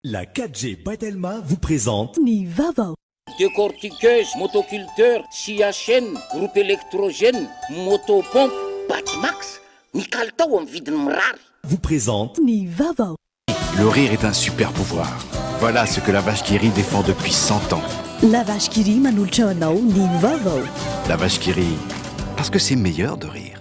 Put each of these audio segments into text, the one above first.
La 4G by Telma vous présente. Ny vaovao. Décortiqueuse, motoculteur, scie à chaîne, groupe électrogène, motopompe. Batimax, ny kalitao amin'ny vidiny mirary. Vous présente. Ny vaovao. Le rire est un super pouvoir. Voilà ce que la vache qui rit défend depuis 100 ans. La vache qui rit manolotra anao ny vaovao. La vache qui rit, parce que c'est meilleur de rire.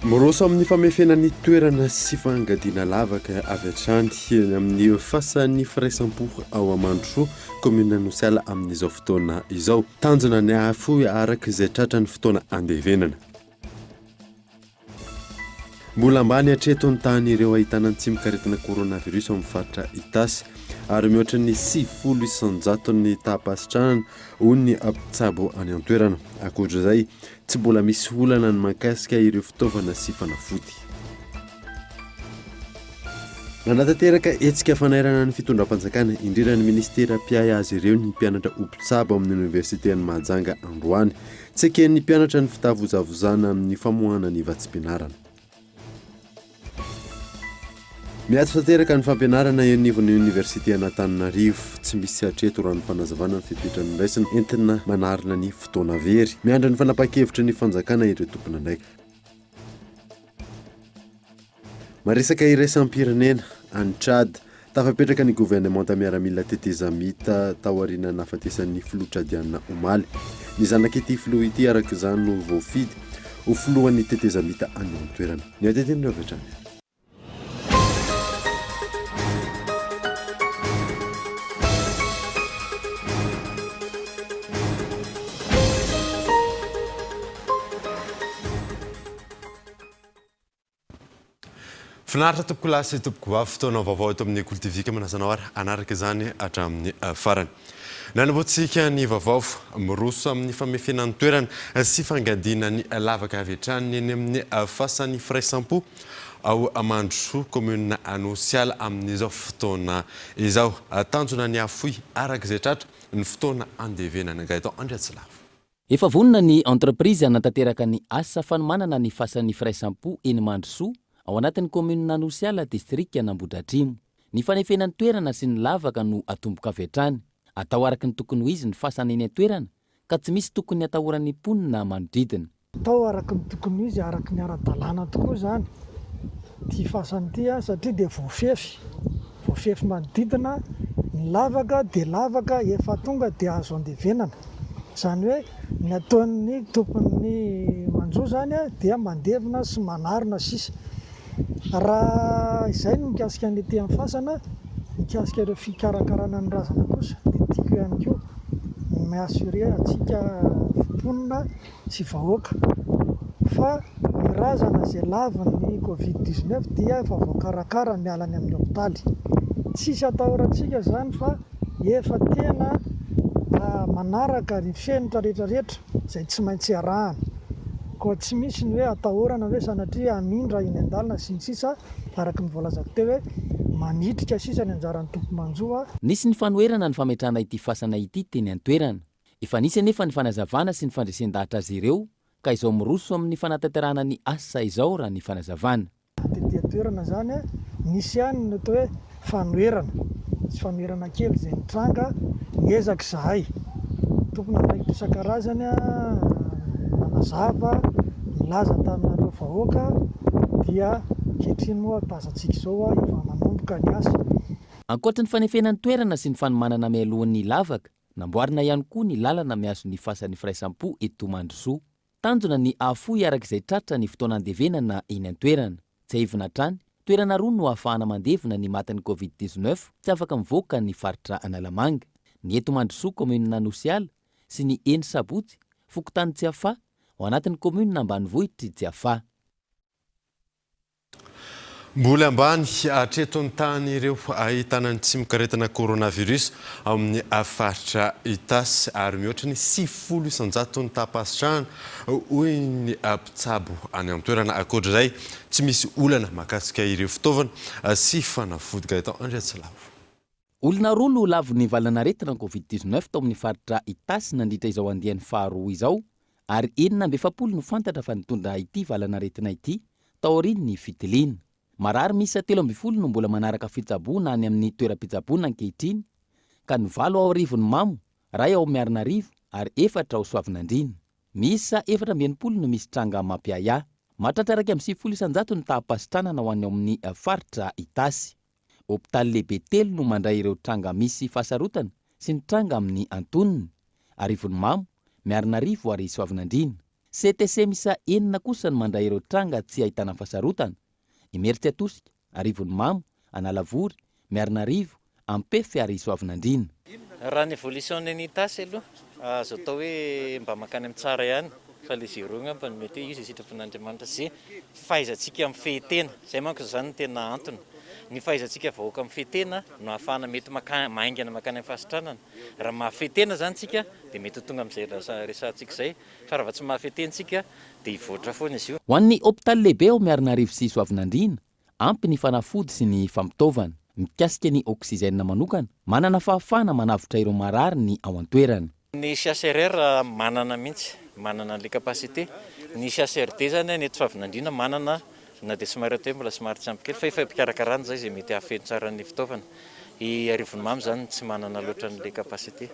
Miroso amin'ny famefena ny toerana sy fangadiana lavaka avy hatrany eny amin'ny fasan'ny firaisam-po ao Amandrosoa, kaominina Anosiala amin'izao fotoana izao. Tanjona ny hahafoy araka izay tratra ny fotoana andevenana. Mbola ambany hatreto ny tahan'ireo ahitana ny tsimokaretina coronavirus ao amin'ny faritra Itasy ary mihoatra ny 90 isan-jato ny taham-pahasitranana hoy ny mpitsabo any an-toerana. Ankoatra izay, tsy mbola misy olana ny mahakasika ireo fitaovana sy fanafody. Nanatanteraka hetsika fanairana ny fitondram-panjakana, indrindra ny minisitera mpiahy azy ireo ny mpianatra ho mpitsabo amin'ny oniversiten'i Mahajanga androany. Tsy eken'ny mpianatra ny fitavozavozana amin'ny famoahana ny vatsim-pianarana. Miato tanteraka ny fampianarana eo anivon'ny oniversiten'Antananarivo. Tsy misy hatreto raha ny fanazavana ny fepetra noraisina entina manarina ny fotoana very. Miandry ny fanapahan-kevitry ny fanjakana ireo tompon'andraikitra. Maresaka iraisam-pirenena, any Tchad, tafapetraka ny governemanta miaramila tetezamita taorian'ny nahafatesan'ny filoha tchadiana omaly. Ny zanak'ity filoha ity araka izany no voafidy ho filohan'ny tetezamita any an-toerana. Ny adidin'ireo avy hatrany. Finaritra tompoko lahy sy tompoko vavy, fotoana vaovao eto amin'ny Kolo TV ka manasa anao ary hanaraka izany hatramin'ny farany. Nanombohantsika ny vaovao, miroso amin'ny famefena ny toerana sy fangadiana ny lavaka avy hatrany eny amin'ny fasan'ny firaisampo ao Mandrosoa, kaominina Anosiala amin'izao fotoana izao. Tanjona ny hahafoy araka izay tratra ny fotoana andevenana. Gaëtan Andriatsilavo. Efa vonona ny entreprise hanatanteraka ny asa fanomanana ny fasan'ny firaisampo eny Mandrosoa, ao anatin'ny kaominina Anosiala, distrikan'Ambohidratrimo. Ny fanefena ny toerana sy ny lavaka no atomboka avy hatrany. Atao araka ny tokony ho izy ny fasana eny an-toerana ka tsy misy tokony hatahoran'ny mponina manodidina. Atao araka ny tokony ho izy, araka ny ara-dalàna tokoa izany ity fasana ity satria dia voafefy, voafefy manodidina ny lavaka dia lavaka efa tonga dia azo andevenana. Izany hoe ny ataon'ny tompon'ny manjo izany dia mandevina sy manarona sisa. Raha izay no mikasika ny ety amin'ny fasana, mikasika ireo fikarakarana ny razana kosa dia tiako ihany koa ny mi-assurer antsika mponina sy vahoaka fa ny razana izay lavin'ny covid 19 dia efa voakarakara miala any amin'ny hopitaly. Tsisy atahorantsika izany fa efa tena manaraka ny fenitra rehetra rehetra izay tsy maintsy arahana. Koa tsy misy ny hoe atahorana hoe sanatria hamindra eny an-dalana sy ny sisa araka ny voalazako teo hoe manitrika sisa ny anjaran'ny tompo-manjo. Nisy ny fanoherana ny fametrahana ity fasana ity teny an-toerana. Efa nisy anefa ny fanazavana sy ny fandresen-dahatra azy ireo ka izao miroso amin'ny fanatanterahana ny asa izao raha ny fanazavana. Tety an-toerana izany, nisy ihany ny atao hoe fanoherana, nisy fanoherana kely izay nitranga, niezaka izahay, tompon'andraikitra isan-karazany nanazava, nilaza taminareo vahoaka dia ankehitriny moa tazantsika izao efa manomboka ny asa. Ankoatry ny fanefena ny toerana sy ny fanomanana mialoha ny lavaka, Namboarina ihany koa ny lalana mihazo ny fasan'ny firaisampo eto Mandrosoa. Tanjona ny hahafohy araka izay tratra ny fotoana andevenana eny an-toerana. Tsiahivina hatrany, toerana roa no ahafahana mandevina ny matin'ny Covid 19 tsy afaka mivoaka ny faritra Analamanga. Ny eto Mandrosoa, kaominina Anosiala, sy ny eny Sabotsy, fokontany Tsiafahy, ao anatin'ny kaominina ambanivohitr'i Tsiafahy. Mbola ambany hatreto ny tahan'ireo ahitana ny tsimokaretina coronavirus ao amin'ny faritra Itasy ary mihoatra ny 90 isan-jato ny taham-pahasitrahana hoy ny mpitsabo any an-toerana. Ankoatra izay, tsy misy olana mahakasika ireo fitaovana sy fanafody. Gaëtan Andriatsilavo. Olona roa no lavon'ny valan'aretina Covid 19 tao amin'ny faritra Itasy nandritra izao andiany faharoa izao ary 46 no fantatra fa nitondra ity valan'aretina ity taorian'ny fitiliana. Marary miisa 13 no mbola manaraka fitsaboana any amin'ny toeram-pitsaboana ankehitriny ka ny valo ao Arivonimamo, iray ao Miarinarivo ary efatra ao Soavinandriana. Miisa 64 no misy tranga mampiahiahy. Mahatratra 91% ny taham-pahasitranana ho an'ny ao amin'ny faritra Itasy. Hopitaly lehibe telo no mandray ireo tranga misy fahasarotana sy ny tranga amin'ny antonony, Arivonimamo, Miarinarivo ary Soavinandriana. CTC miisa enina kosa no mandray ireo tranga tsy ahitana fahasarotana, Imerintsiatosika, Arivonimamo, Analavory, Miarinarivo, Ampefy ary Soavinandriana. Raha ny évolution ny any Itasy aloha, azo atao hoe mba mankany amin'ny tsara ihany, fa ilay zéro angamba no mety hoe io izay sitrapon'Andriamanitra sy fahaizantsika mifehy tena, izay manko izany no tena antony, ny fahaizantsika vahoaka mifehy tena no ahafahana mety maka maingana mankany amin'ny fahasitranana, raha mahafehy tena izany tsika dia mety ho tonga amin'izay resahantsika izay, fa raha vao tsy mahafehy tena tsika dia hivoatra foana izy io. Ho an'ny hopitaly lehibe ao Miarinarivo sy Soavinandriana, ampy ny fanafody sy ny fampitaovana. Mikasika ny oxygène manokana, manana fahafahana manavotra ireo marary ny ao an-toerana. Ny CHRR manana mihitsy, manana an'ilay capacité. Ny CHRD izany ny eto Soavinandriana manana na dia somary atao hoe mbola somary tsy ampy kely fa efa mpikarakarana izay izay mety hahafeno tsara ny fitaovana. I Arivonimamo izany tsy manana loatra an'ilay capacité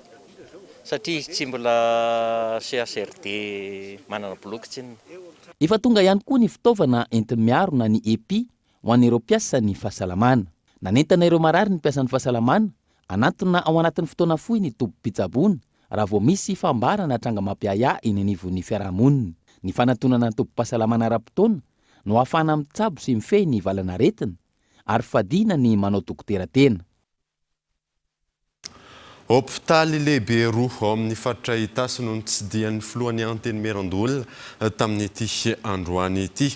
satria izy tsy mbola CHRD manana bloc tsinona. Efa tonga ihany koa ny fitaovana enti-miaro na ny EPI ho an'ireo mpiasan'ny fahasalamana. Nanentana ireo marary ny mpiasan'ny fahasalamana hanantona ao anatin'ny fotoana fohy ny tobim-pitsaboana raha vao misy fambara na tranga mampiahiahy eny anivon'ny fiarahamonina. Ny fanantonana ny tobim-pahasalamana ara-potoana no ahafahana mitsabo sy mifehy ny valan'aretina ary fadiana ny manao dokotera tena. Hopitaly lehibe roa ao amin'ny faritra Itasy no notsidihan'ny filohan'ny Antenimierandoholona tamin'ity androany ity.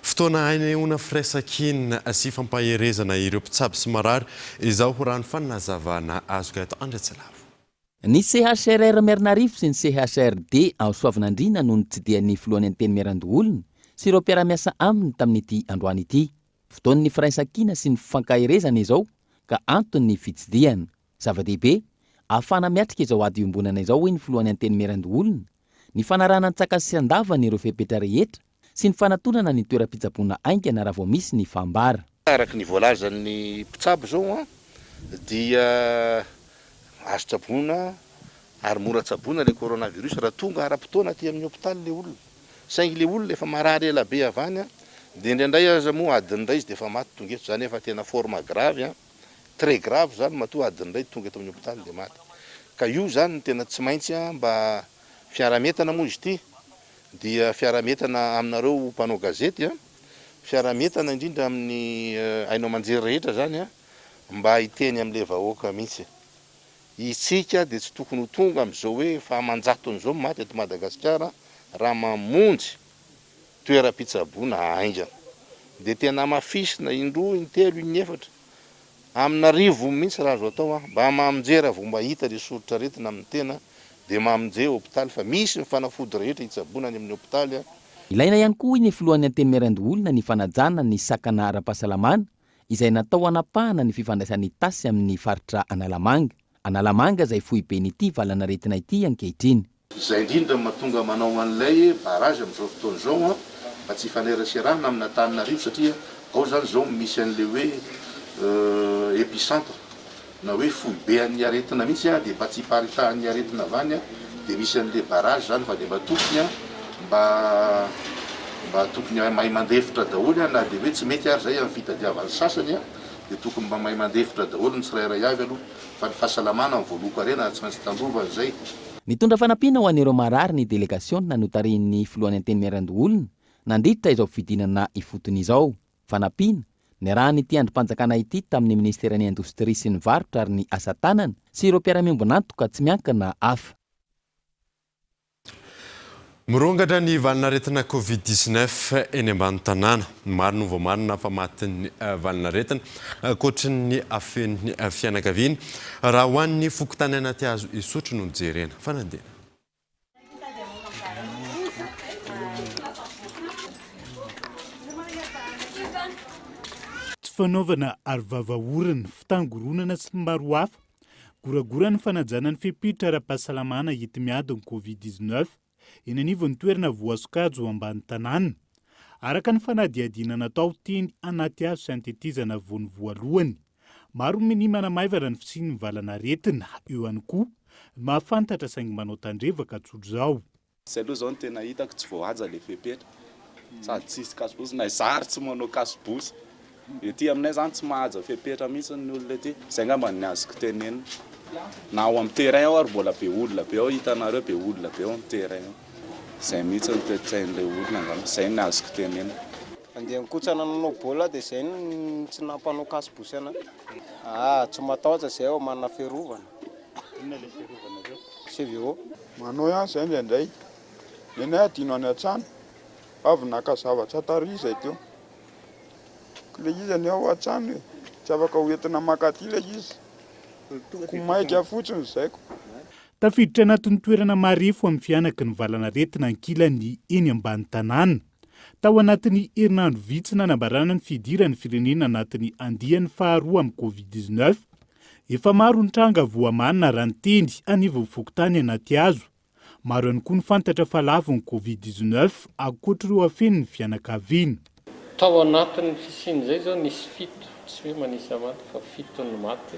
Fotoana hanehoana firaisankina sy fampaherezana ireo mpitsabo sy marary izao raha ny fanazavana azo Gaëtan Andriatsilavo. Ny CHRR Miarinarivo sy ny CHRD ao Soavinandriana no notsidihan'ny filohan'ny Antenimierandoholona sy ireo mpiara-miasa aminy tamin'ity androany ity. Fotoan'ny firaisankina sy ny fifankaherezana izao ka antony ny fitsidihana. Zava-dehibe, ahafahana miatrika izao ady iombonana izao hoy ny filohan'ny Antenimierandoholona, ny fanarahana an-tsakany sy an-davany ireo fepetra rehetra sy ny fanatonana ny toeram-pitsaboana haingana raha vao misy ny fambara. Araka ny voalazan'ny mpitsabo izao dia azo tsaboina ary mora tsaboina ilay coronavirus raha tonga ara-potoana aty amin'ny hopitaly ilay olona. Saingy ilay olona efa marary ela be avy any dia indraindray aza moa adiny iray izy dia efa maty tonga eto, izany efa tena forme grave an, très grave izany matoa adiny iray tonga eto amin'ny hopitaly dia maty. Ka io izany no tena tsy maintsy mba fiaraha-mientana moa izy ity dia fiaraha-mientana aminareo mpanao gazety an, fiaraha-mientana indrindra amin'ny haino aman-jery rehetra izany an, mba hiteny amin'ilay vahoaka mihitsy. Isika dia tsy tokony ho tonga amin'izao hoe efa aman-jatony izao ny maty eto Madagasikara raha mamonjy toeram-pitsaboana haingana. Dia tena hamafisina indroa, intelo, inefatra, amin'arivony mihitsy raha azo atao an! Mba mamonje raha vao mba hita ilay soritr'aretina amin'ny tena dia mamonje hopitaly fa misy ny fanafody rehetra hitsaboana any amin'ny hopitaly an! Ilaina ihany koa hoy ny filohan'ny Antenimierandoholona ny fanajana ny sakana ara-pahasalamana izay natao hanapahana ny fifandraisan'Itasy amin'ny faritra Analamanga. Analamanga izay foiben'ity valanaretina ity ankehitriny. Izay indrindra no mahatonga manao an'ilay barrage amin'izao fotoana izao an, mba tsy hifaneraserana amin'Antananarivo satria ao izany izao no misy an'ilay hoe epicentre na hoe foibe an'ny aretina mihitsy an, dia mba tsy hiparitahan'ny aretina avy any an, dia misy an'ilay barrage izany fa dia mba tokony an, mba mba tokony mahay mandefitra daholo an, na dia hoe tsy mety ary izay amin'ny fitadiavan'ny sasany an, dia tokony mba mahay mandefitra daholo ny tsirairay avy aloha fa ny fahasalamana no voalohan-karena ary tsy maintsy tandrovana izay. Nitondra fanampiana ho an'ireo marary ny delegasiona notarihin'ny filohan'ny Antenimierandoholona nandritra izao fidinana ifotony izao. Fanampiana, niarahan'ity andrim-panjakana ity tamin'ny minisiteran'ny Indostria sy ny Varotra ary ny Asa tanana sy ireo mpiara-miombon'antoka tsy miankina hafa. Mirongatra ny valin'aretina Covid 19 eny ambany tanàna. Maro no voamarina fa matin'ny valin'aretina ankoatry ny afen'ny fianakaviana. Raha ho an'ny fokontany Anatihazo Isotry no jerena. Fanadihana. Tsy Fanaovana arovava orona, fitangoronana sy ny maro hafa. Goragora ny fanajana ny fepetra ara-pahasalamana enti-miady ny Covid 19 eny anivon'ny toerana voasokajy ho ambany tanàna. Araka ny fanadihadiana natao teny anaty hazo sy an-tetezana vao ny voalohany. Maro ny minia manamaivana ny fisian'ny valanaretina, eo ihany koa ny mahafantatra saingy manao tandrevaka tsotr'izao. Zay aloha zao no tena hitako tsy voahaja le fepetra sady tsisy cache-bouche na izaho ary tsy manao cache-bouche ety aminay zany tsy mahaja fepetra mihitsy ny olona ety zay angamba ny azoko tenenina na ao amin'ny terrain ao ary mbola be olona be ao hitanareo be olona be ao amin'ny terrain ao zay mihitsy ny toe-tsain'ilay olona angamba zay ny azoko tenenina. Nandeha nikotsana nanao baolina aho dia izay no tsy nampanao cache-bouche anahy. Ah, tsy matahotra izay aho manana fiarovana. Inona ilay fiarovanareo? CVO. Manao ihany izay indraindray. Nenay adino any an-trano. Avy naka zavatra tary izay teo. Ilay izy anie ao an-trano e. Tsy afaka ho entina maka aty ilay izy. Ko maika fotsiny izay ko. Tafiditra anatin'ny toerana marefo amin'ny fihanaky ny valanaretina ankilany eny ambany tanàna. Tao anatin'ny herinandro vitsy nanambarana ny fidiran'ny firenena anatin'ny andiany faharoa amin'ny Covid 19, Efa maro ny tranga voamarina raha ny teny anivon'ny fokontany Anatihazo. Maro ihany koa ny fantatra fa lavon'ny Covid 19 ankoatr'ireo afenin'ny fianakaviana. Tao anatin'ny fisian'izay izao nisy fito, tsy hoe manisa maty fa fito no maty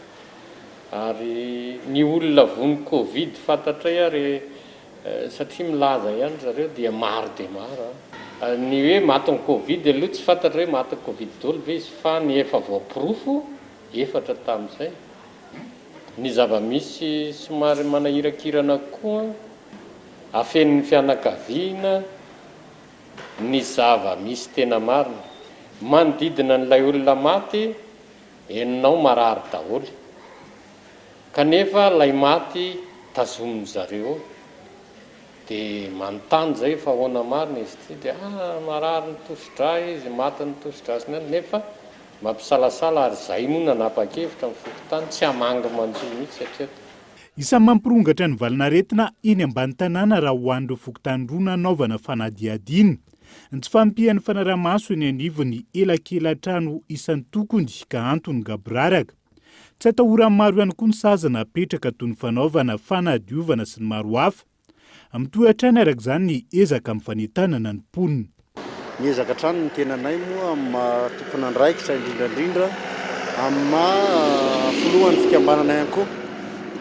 ary ny olona voan'ny Covid fantatray ary satria milaza ihany ry zareo dia maro dia maro an. Ny hoe matin'ny Covid aloha tsy fantatra hoe matin'ny Covid daholo ve izy fa ny efa voaporofo Efatra tamin'izay. Ny zava-misy somary manahirakirana koa, afenin'ny fianakaviana ny zava-misy tena marina. Manodidina an'ilay olona maty, henonao marary daholo. Kanefa ilay maty tazomin-dry zareo eo. Dia manontany izay fa ahoana marina izy ity? Dia ah, marary ny tosi-drà izy, matin'ny tosi-drà sy ny anona. Nefa Mampisalasala ary izay moa nanapa-kevitra ny fokontany tsy hamangy manjo mihitsy hatreto. Isan'ny mampirongatra ny valanaretina eny ambany tanàna raha ho an'ireo fokontany roa nanaovana fanadihadiana. Ny tsy fahampian'ny fanaraha-maso eny anivon'ny elakela-trano isan-tokony ka antony gaboraraka. Tsy atahoran'ny maro ihany koa ny sazy napetraka toy ny fanaovana fanadiovana sy ny maro hafa. Mitohy hatrany araka izany ny ezaka amin'ny fanentanana ny mponina. Miezaka hatrany ny tenanay moa amin'ny maha tompon'andraikitra indrindra indrindra amin'ny maha filohan'ny fikambanana ihany koa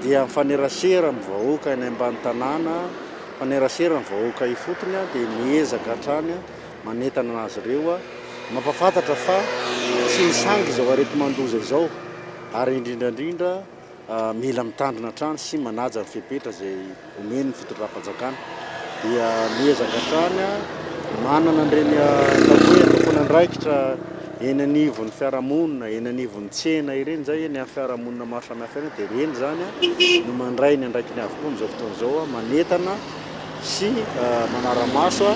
dia mifanerasera amin'ny vahoaka eny ambany tanàna, mifanerasera amin'ny vahoaka ifotony dia miezaka hatrany manentana azy ireo, mampahafantatra fa tsy misangy izao areti-mandoza izao ary indrindra indrindra Mila mitandrina hatrany sy manaja ny fepetra izay omen'ny fitondram-panjakana dia miezaka hatrany manana an'ireny ataoko hoe tompon'andraikitra eny anivon'ny fiarahamonina, eny anivon'ny tsena ireny izay, eny amin'ny fiarahamonina maro samihafa ireny dia ireny izany no mandray ny andraikiny avokoa amin'izao fotoana izao manentana sy manara-maso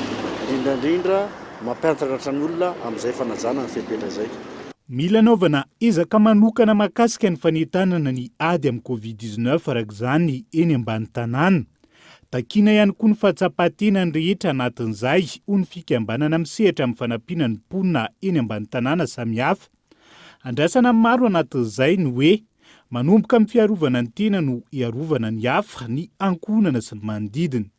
indrindra indrindra mampiantratra ny olona amin'izay fanajana ny fepetra izay. Mila anaovana ezaka manokana mahakasika ny fanentanana ny ady amin'ny Covid 19 araka izany eny ambany tanàna. Takiana ihany koa ny fahatsapan-tenan'ny rehetra anatin'izay ho ny fikambanana misehatra amin'ny fanampiana ny mponina eny ambany tanàna samihafa. Andrasana amin'ny maro anatin'izay ny hoe manomboka amin'ny fiarovana ny tena no hiarovana ny hafa, ny ankohonana sy ny manodidina.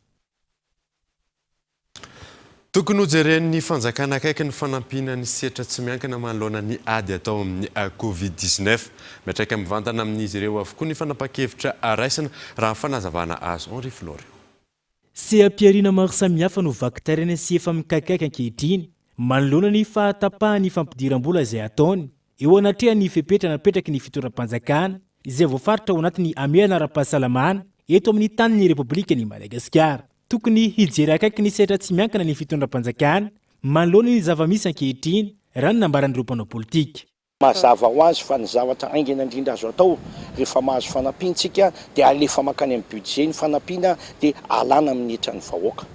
Tokony hojeren'ny fanjakana akaiky ny fanampiana ny sehatra tsy miankina manoloana ny ady atao amin'ny Covid 19. Miantraika mivantana amin'izy ireo avokoa ny fanapahan-kevitra raisina, raha ny fanazavana azo. Henri Florio. Seha-pihariana maro samihafa no vaky taraina sy efa mikaikaika ankehitriny manoloana ny fahatapahan'ny fampidiram-bola izay ataony eo anatrehan'ny fepetra napetraky ny fitondram-panjakana izay voafaritra ao anatin'ny hamehana ara-pahasalamana eto amin'ny tanin'ny Repoblikan'i Madagasikara. Tokony hijery akaiky ny sehatra tsy miankina ny fitondram-panjakana manoloana ny zava-misy ankehitriny, raha ny nambaran'ireo mpanao politika. Mazava ho azy fa ny zavatra haingana indrindra azo atao rehefa mahazo fanampiana isika dia alefa mankany amin'ny budget ny fanampiana dia alana amin'ny hetran'ny vahoaka.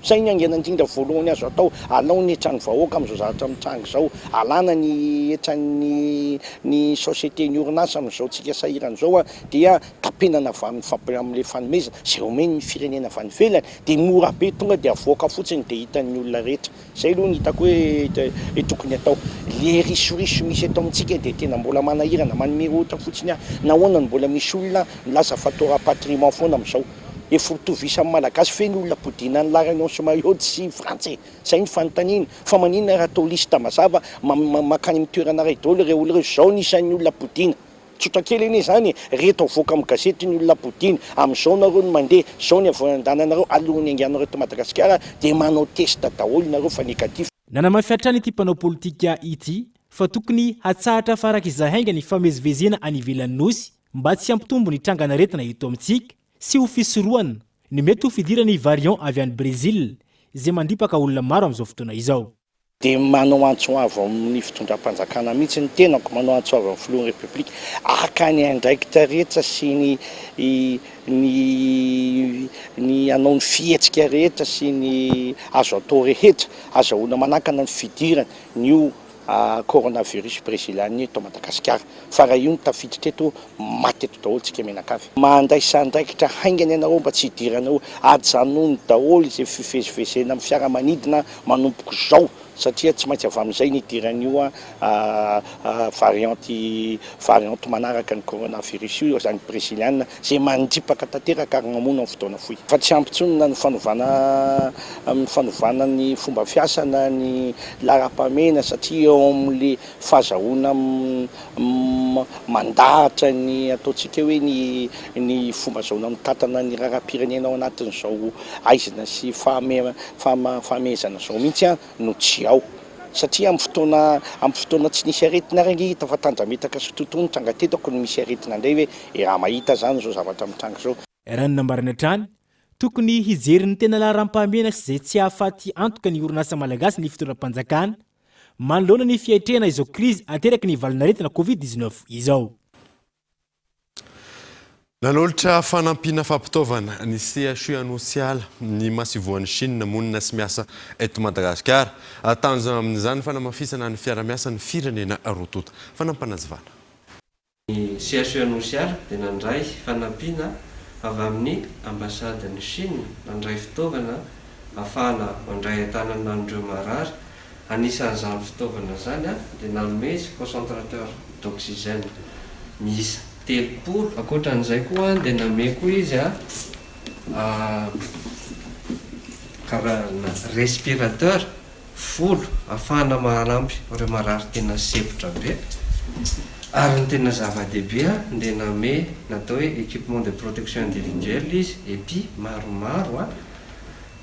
Izay ny haingana indrindra voalohany azo atao, alao ny hetran'ny vahoaka amin'izao zavatra mitranga izao, alana ny hetran'ny ny société ny orinasa amin'izao tsika sahirana izao dia tapahina. fanampenana avy amin'ny famp- amin'ilay fanomezana izay omen'ny firenena avy any ivelany dia mora be tonga dia avoaka fotsiny dia hitan'ny olona rehetra. Izay aloha no hitako hoe tokony atao. Le risoriso misy eto amintsika dia tena mbola manahirana. Manome ohatra fotsiny aho, nahoana no mbola misy olona milaza fa atao rapatriement foana amin'izao? Efa mitovy isa amin'ny Malagasy ve ny olona podiana any La Réunion sy Mayotte sy Frantsa e? Izay no fanontaniana. Fa maninona raha atao liste mazava mankany amin'ny toerana iray daholo ireo olona ireo, izao ny isan'ny olona podiana. Tsotra kely anie izany e! Reto avoaka amin'ny gazety ny olona podiana, amin'izao nareo no mandeha, izao ny avy andananareo, alohan'ny andehanareo eto Madagasikara dia manao test daholo nareo fa négatif. Nanamafy hatrany ity mpanao politika ity fa tokony hatsahatra farak'izay haingana ny famezivezena any ivelan'ny Nosy mba tsy hampitombo ny trangan'aretina eto amintsika sy ho fisorohana ny mety ho fidiran'ny variant avy any Brezila izay mandripaka olona maro amin'izao fotoana izao. Dia manao antso avo amin'ny fitondram-panjakana mihitsy ny tenako, manao antso avo amin'ny filohan'ny Repoblika haka ny andraikitra rehetra sy ny ny ny hanao ny fihetsika rehetra sy ny azo atao rehetra azahoana manakana ny fidirana an'io coronavirus breziliana io eto Madagasikara. Fa raha io no tafiditra eto, maty eto daholo tsika mianakavy. Mandraisa andraikitra haingana ianareo mba tsy hidiranareo. Ajanony daholo izay fivezivezena amin'ny fiaramanidina manomboka izao satria tsy maintsy avy amin'izay ny hidiran'io variante variante manaraka ny coronavirus io izany breziliana izay mandripaka tanteraka ary mamono amin'ny fotoana fohy. Fa tsy ampy intsony na ny fanovana ny fanovana ny fomba fiasa na ny laharam-pahamehana satria eo amin'le fahazahoana mandahatra ny ataontsika hoe ny ny fomba azahoana mitantana ny raharaham-pirenena ao anatin'izao haizina sy fahamehezana izao mihitsy no tsy ao. Satria amin'ny fotoana amin'ny fotoana tsy nisy aretina ary ange hita fa tandrametaka sy totoa nitranga teto ko no misy aretina indray hoe e raha mahita izany izao zavatra mitranga izao. Raha ny nambarany hatrany, tokony hijery ny tena laharam-pahamehana sy izay tsy hahafaty antoka ny orinasa malagasy ny fitondram-panjakana manoloana ny fiatrehana izao krizy ateraky ny valanaretina Covid 19 izao. Nanolotra fanampiana fampitaovana ny CHU Anosiala ny masoivohon'i Chine monina sy miasa eto Madagasikara. Tanjona amin'izany ny fanamafisana ny fiara-miasan'ny firenena roa tonta. Fanampinazavana. Ny CHU Anosiala dia nandray fanampiana avy amin'ny ambasadin'i Chine, nandray fitaovana ahafahana mandray an-tanana an'ireo marary. Anisan'izany fitaovana izany dia nanome izy concentrateur d'oxygène miisa 30. Ankoatra an'izay koa dia nanome koa izy karazana respirateur 10 ahafahana manampy ireo marary tena sempotra be. Ary ny tena zava-dehibe dia nanome ny atao hoe équipement de protection individuelle izy, EPI, maromaro.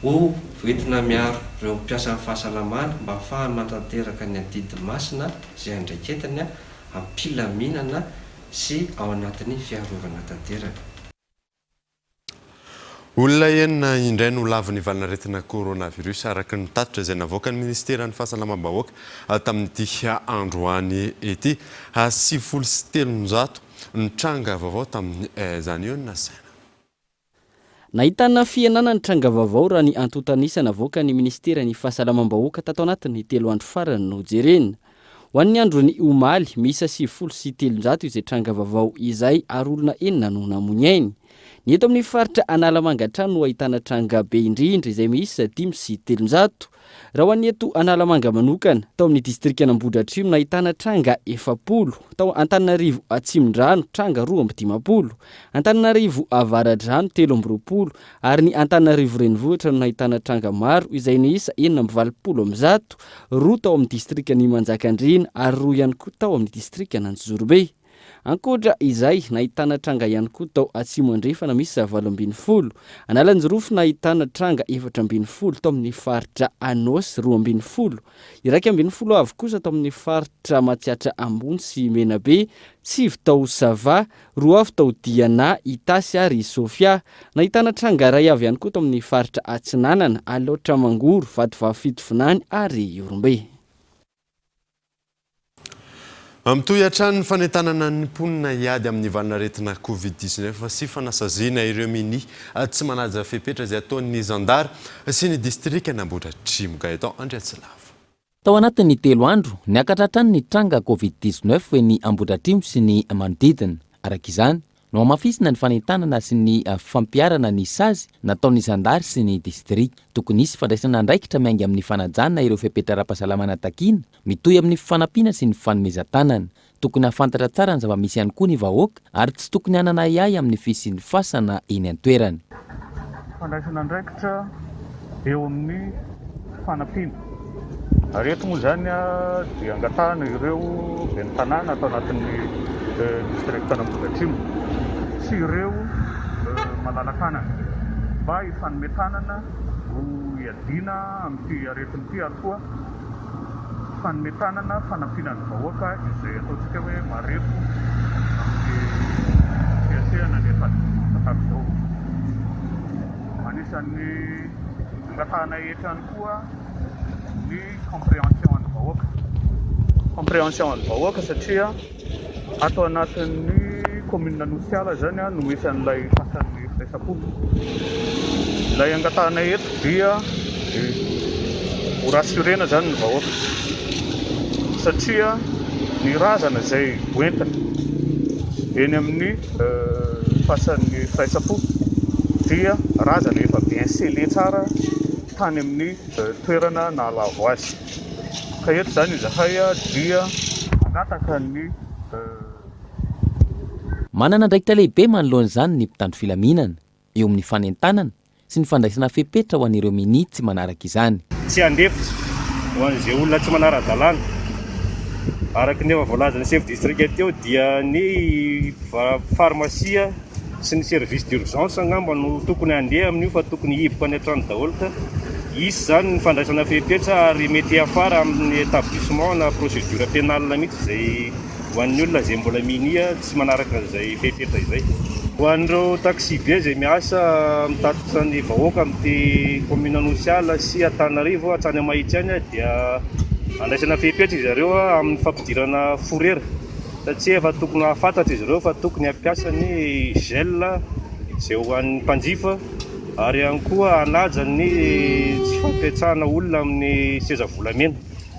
Ho entina miaro ireo mpiasan'ny fahasalamana mba hahafahany manatanteraka ny adidy masina izay andraiketany am-pilaminana sy ao anatin'ny fiarovana tanteraka. Olona enina indray no lavon'ny valanaretina coronavirus, araka ny tatitra izay navoakan'ny minisiteran'ny Fahasalamam-bahoaka tamin'ity androany ity. 390 ny tranga vaovao tamin'izany eo no nasaina. Nahitana fihenana ny tranga vaovao raha ny antontan'isa navoakan'ny minisiteran'ny Fahasalamam-bahoaka tato anatin'ny telo andro farany no jerena. Ho an'ny andron'ny omaly, miisa 390 izay tranga vaovao izay ary olona enina no namoy ny ainy. Ny eto amin'ny faritra Analamanga hatrany no ahitana tranga be indrindra izay miisa 305. Raha ho an'ny eto Analamanga manokana, tao amin'ny distrikan'Ambohidratrimo nahitana tranga 40, tao Antananarivo Atsimondrano tranga 52, Antananarivo Avaradrano 23 ary ny Antananarivo Renivohitra no nahitana tranga maro izay niisa 186, roa tao amin'ny distrikan'i Manjakandriana ary roa ihany koa tao amin'ny distrikan'Anjozorobe. Ankoatra izay, nahitana tranga ihany koa tao Atsimo Andrefana miisa 18, Analanjirofo nahitana tranga 14, tao amin'ny faritra Anôsy 12, 11 avy kosa tao amin'ny faritra Matsiatra Ambony sy Menabe, sivy tao Sava, roa avy tao Diana, Itasy ary Sofia. Nahitana tranga iray avy ihany koa tao amin'ny faritra Atsinanana, Alaotra Mangoro, Vatovavy Fitovinany ary Ihorombe. Mitohy hatrany ny fanentanana ny mponina hiady amin'ny valanaretina Covid 19 sy fanasaziana ireo minia tsy manaja fepetra izay ataon'ny zandary sy ny distrikan'Ambohidratrimo. Gaëtan Andriatsilavo. Tao anatin'ny telo andro, niakatra hatrany ny tranga Covid 19 eny Ambohidratrimo sy ny manodidina. Araka izany, Nohamafisina ny fanentanana sy ny fampiharana ny sazy nataon'ny zandary sy ny distrika. Tokony hisy fandraisana andraikitra miainga amin'ny fanajana ireo fepetra ara-pahasalamana takiana, mitohy amin'ny fifanampiana sy ny fifanomezan-tanana. Tokony hahafantatra tsara ny zava-misy ihany koa ny vahoaka ary tsy tokony hanana ahiahy amin'ny fisian'ny fasana eny an-toerana. Fandraisana andraikitra eo amin'ny fanampiana. Ary eto moa izany dia angatahana ireo ben'ny tanàna ato anatin'ny distrikan'Ambohidratrimo sy ireo malala-tanana mba hifanome tanana ho hiadiana amin'ity aretina ity ary koa Fanome tanana fanampiana ny vahoaka izay ataontsika hoe marefo amin'ny fiatrehana ny efa tahaka izao. Anisan'ny angatahanay hetra ihany koa ny compréhension an'ny vahoaka. Compréhension an'ny vahoaka satria Ato anatin'ny commune Anosiala izany no misy an'ilay fasan'ny firaisam-po. Ilay angatahanay eto dia ho rassurena izany ny vahoaka satria ny razana izay hoentina eny amin'ny fasan'ny firaisam-po dia razana efa bien scellé tsara tany amin'ny toerana nahalavo azy. Ka eto izany izahay dia mangataka ny. Manana andraikitra lehibe manoloana izany ny mpitandro filaminana, eo amin'ny fanentanana sy ny fandraisana fepetra ho an'ireo minia tsy manaraka izany. Tsy handefitra ho an'izay olona tsy manara-dalàna. Araka ny efa voalazan'ny chef district teo dia ny pharmacie sy ny service d'urgence angamba no tokony handeha amin'io fa tokony hihiboka any an-trano daholo ka hisy izany ny fandraisana fepetra ary mety hiafara amin'ny établissement na procédure pénale mihitsy izay ho an'ny olona izay mbola minia tsy manaraka an'izay fepetra izay. Ho an'ireo taxi-be izay miasa mitatitra ny vahoaka amin'ity commune Anosiala sy Antananarivo hatrany Mahitsy any dia andraisana fepetra izy ireo amin'ny fampidirana fourrière. Satria efa tokony hahafantatra izy ireo fa tokony hampiasa ny gel izay ho an'ny mpanjifa ary ihany koa hanaja ny tsy fampiatsahana olona amin'ny seza volamena.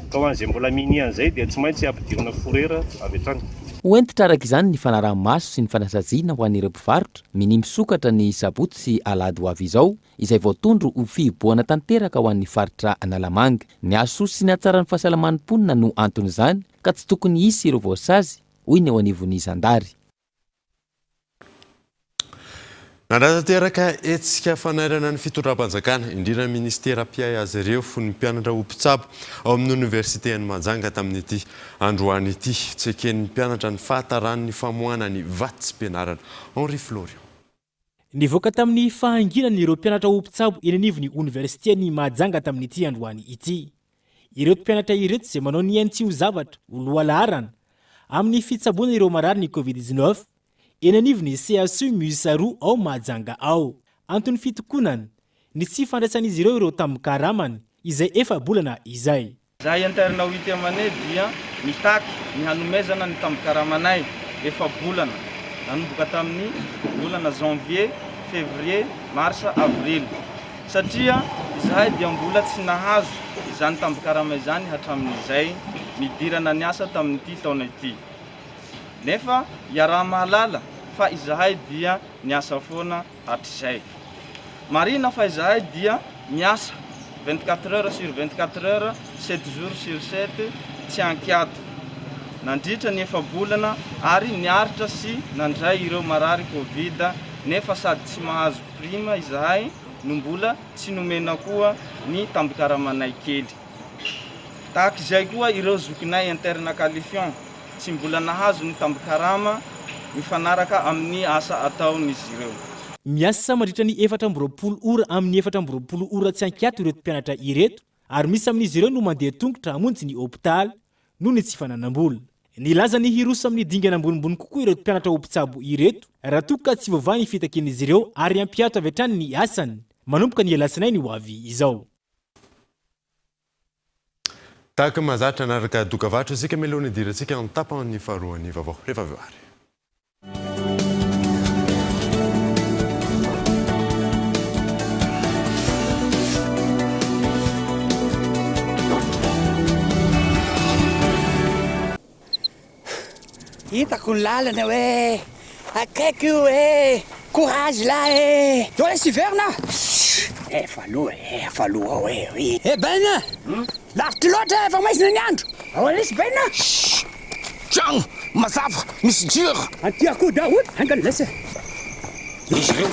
Ka ho an'izay mbola minia an'izay dia tsy maintsy ampidirina fourrure avy hatrany. Ho hentitra araka izany ny fanaraha-maso sy ny fanasaziana ho an'ireo mpivarotra minia misokatra ny sabotsy sy alahady ho avy izao, izay voatondro ho fihibohana tanteraka ho an'ny faritra Analamanga. Ny hahasoa sy ny hahatsaran'ny fahasalaman'ny mponina no anton'izany ka tsy tokony hisy ireo voasazy, hoy ny eo anivon'ny zandary. Nanatanteraka hetsika fanairana ny fitondram-panjakana, indrindra ny minisitera mpiahy azy ireo, ny mpianatra ho mpitsabo ao amin'ny oniversite an'i Mahajanga tamin'ity androany ity. Tsy eken'ny mpianatra ny fahataran'ny famoahana ny vatsim-pianarana. Henri Florian. Nivoaka tamin'ny fahanginany ireo mpianatra ho mpitsabo eny anivon'ny oniversiten'i Mahajanga tamin'ity androany ity. Ireto mpianatra ireto izay manao ny ainy tsy ho zavatra, ho lohalaharana, amin'ny fitsaboana ireo marary ny Covid 19, eny anivon'ny CHU Miisa 2 ao Mahajanga ao. Anton'ny fitokonany, ny tsy fandraisan'izy ireo ireo tambin-karamany, izay efa-bolana izay. Izahay interne huitième année dia mitaky ny hanomezana ny tambin-karamanay efa-bolana nanomboka tamin'ny volana janvier, février, mars, avril satria izahay dia mbola tsy nahazo izany tambin-karama izany hatramin'izay nidirana niasa tamin'ity taona ity. Nefa iaraha-mahalala fa izahay dia niasa foana hatrizay. Marihina fa izahay dia miasa 24 heures sur 24 heures, 7 jours sur 7 tsy ankiato nandritra ny efa-bolana ary niaritra sy nandray ireo marary Covid nefa sady tsy mahazo prime izahay no mbola tsy nomena koa ny tambikaramanay kely. Tahaka izay koa ireo zokinay interne qualifiant tsy mbola nahazo ny tambin-karama mifanaraka amin'ny asa ataon'izy ireo. Miasa mandritra ny 24 ora amin'ny 24 ora tsy ankiato ireto mpianatra ireto ary misy amin'izy ireo no mandeha tongotra hamonjy ny hopitaly noho ny tsy fananam-bola. Nilaza ny hiroso amin'ny dingana ambonimbony kokoa ireto mpianatra ho mpitsabo ireto raha toa ka tsy voavaha ny fitakian'izy ireo ary hampiato avy hatrany ny asany manomboka ny alatsinainy ho avy izao. Tahaka ny mahazatra, hanaraka dokavarotra isika mialoha ny hidirantsika amin'ny tapany faharoan'ny vaovao. Rehefa avy eo ary. Hitako ny lalana hoe. Akaiky io eh! Courage lah eh! Zao lesy hiverina ah! Efa aloha eh! Efa aloha ao eh! Oui! Eh Ben! Lavitra loatra eh! Efa maizina ny andro! Ahoana lesy Ben? Shh! Tragno mazava misy jiro! Aty akoho daholo! Haingana lesy eh! Izy ireo.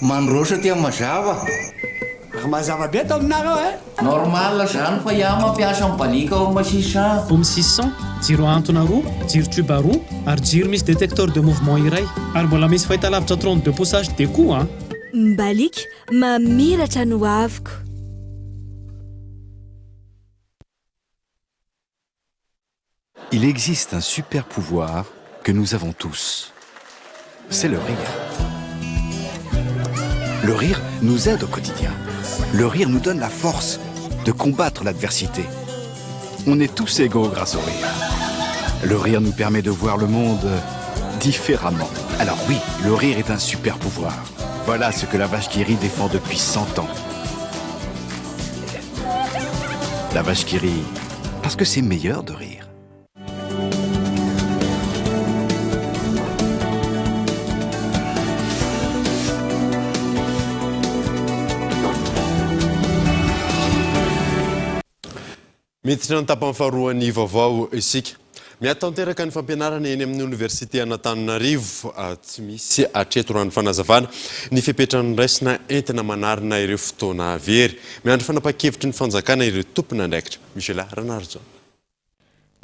Mandroso aty amin'ny mazava. Ary mazava be ato aminareo eh! Normal zany fa iaho mampiasa mibaliaka home 600. Home 600, jiro ahantona roa, jiro tube roa ary jiro misy detecteur de mouvement iray. Ary mbola misy fahitalavitra 32 pouces HD koa an! Mbaliaka, mamiratra ny hoaviko. Il existe un super pouvoir que nous avons tous. C'est le rire. Le rire nous aide au quotidien. Le rire nous donne la force de combattre l'adversité. On est tous égaux grâce au rire. Le rire nous permet de voir le monde différemment. Alors oui, le rire est un super pouvoir. Voilà ce que la vache qui rit défend depuis 100 ans. La vache qui rit, parce que c'est meilleur de rire. Miditra ny tapany faharoan'ny vaovao isika. Miha-tanteraka ny fampianarana eny amin'ny oniversite an'Antananarivo. Tsy misy hatreto raha ny fanazavana ny fepetra noraisina entina manarina ireo fotoana very. Miandry fanapahan-kevitry ny fanjakana ireo tompon'andraikitra. Michela Ranarijaona.